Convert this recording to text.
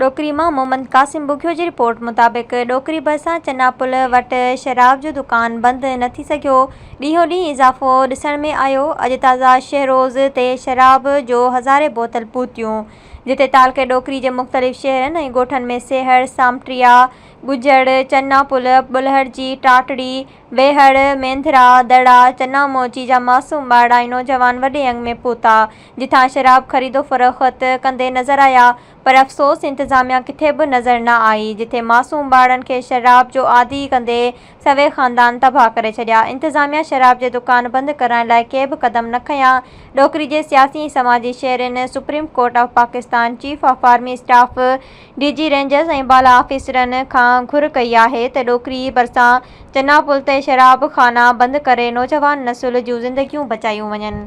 ڏوڪري مان محمد قاسم ٻگهيو جي رپورٽ مطابق ڏوڪري ڀرسان چنا پل وٽ شراب جو دڪان بند نه ٿي سگهيو، ڏينهون ڏينهن اضافو ڏسڻ ۾ آيو، اڄ تازا شهروز تي شراب جو هزارين بوتل پهتيون، جتي تعلقي ڏوڪري جي مختلف شهرن ۽ ڳوٺن ۾ سيهڙ، سامٽريا، ڳجهڙ، چنا پل، ٻلهڙجي، ٽاٽڙي، ويهڙ، مينڌرا، دڙا، چنا موچي جا معصوم ٻارڙا ۽ نوجوان وڏي انگ ۾ پهتا، جتان شراب خريد و فروخت ڪندي نظر آيا، پر افسوس انتظاميا ڪٿي به نظر نه آئي جٿي معصوم ٻارڙن کي شراب جو عادي ڪندي سوين خاندان تباهه ڪري ڇڏيا انتظاميا شراب جي دڪان بند ڪرائڻ لاء ڪي به قدم نه کنيا ڏوڪري جي سياسي ۽ سماجي شهرين supreme court of Pakistan chief of army staff D G rangers ۽ بالا آفيسرن کان گهر ڪئي آهي ته ڏوڪري ڀرسان چنا پل تي شراب خانا بند ڪري نوجوان نسل جون زندگيون بچايون وڃن.